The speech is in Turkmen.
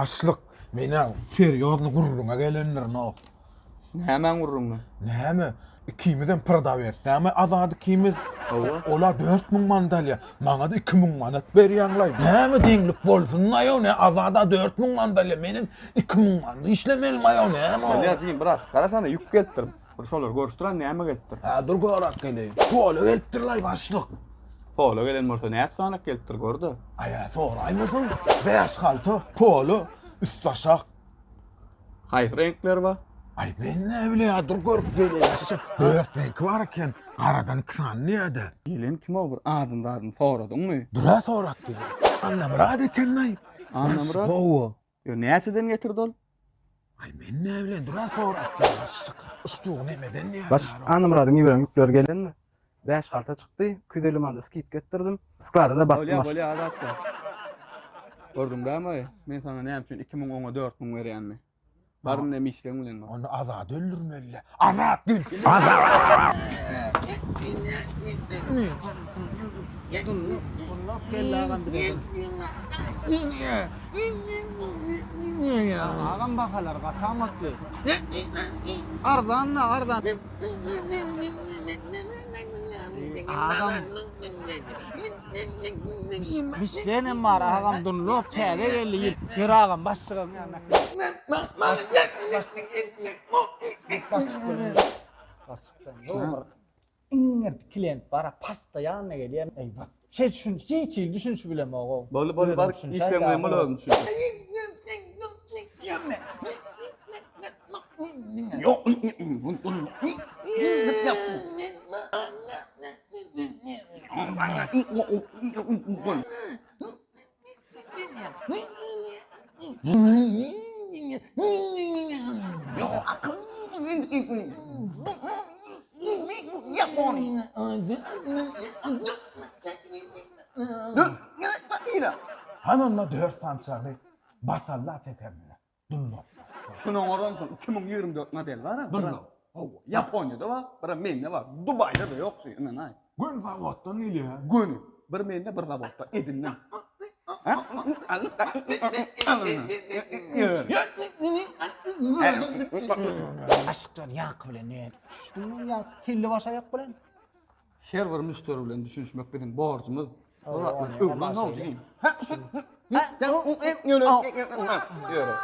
Başlyk, men-ä serýozny gürrüňe gelendirin-ow. Nämäň gürrüňi? Näme, ikimizem prodawes dämi, Azat ikimiz? Hawa. Ol-a 4000 manat alýar, maňa-da 2000 manat berýäň-laý. Näme deňlik bolsun-aýow, nä Azat-a 4000 manat alýar, menem 2000 manat işlemelimi-aýow, näme o? Bolýar jigim, birazjyk garasana, ýük gelipdir. Bir şolary görüşdiren näme gelipdir? Hä, dur göräk geleýin. Pola gelipdir-laý, başlyk. Pola gelen bolsa näçe sanak gelipdir gör-de. Aý-a, soraýmasaň, bäş halta pola, üst-aşak. Haýsy reňkleri bar? Aý, men näbileýin, dur görüp geleýin. Dört reňki bar eken, garadan iki sany diýýä-de. Gelen kim-ow bir adyny-zadyny soradyňmy? Dur-a sorap geleýin. Annamyrat eken-laý. Annamyrat? Hawa. Ýo, näçeden getirdi ol? Aý, men näbileýin, dur-a sorap geleýin. Başlyk, ustugy nemeden diýýä. Baş, Annamyradyň iberen ýükleri gelendir. Bäş halta çykdy, 250 manada skidka etdirdim. Sklada-da batdym Bolýa, başlyk. bolýa, Azatjan. Gördüň dämi, men saňa näme üçin 2000 oňa 4000 berýänimi? Bar indem işleň bilen bar. Onda Azady öldürmeli. Azat gel. Azat! Agam bahalar gaty amatly. Arzan-da arzan. Agam Mişlenem bar agam Dunlop täze geldi ýyl. Ýör agam başlygyň ýanyna. Başlyk Iňňirdi klient bar, postoýanno gelýär. Eý, bak, şey düşün, hiç hili düşünişi bilemok. Boldy, boldy, bar, işleň bilen bol özüň düşün. Hany onda dört sançagy basalla tekerine. Dunlop. Şuny oňaransoň 2024 model bar. Dunlop. Hawa, Ýaponiýada bar, bir mende bar. Dubaýda-da ýok şu, ynanaý. Göni zawoddan gelýär. Göni. Bir mende, bir zawodda. Edindim. Aşyklar ýaňky bilen nädip düşdüň men ýaňky kelle baş aýak bilen? Her bir müşderi bilen düşünişmek biziň borjumyz. O zatlar öwren, jigim. Ýöre.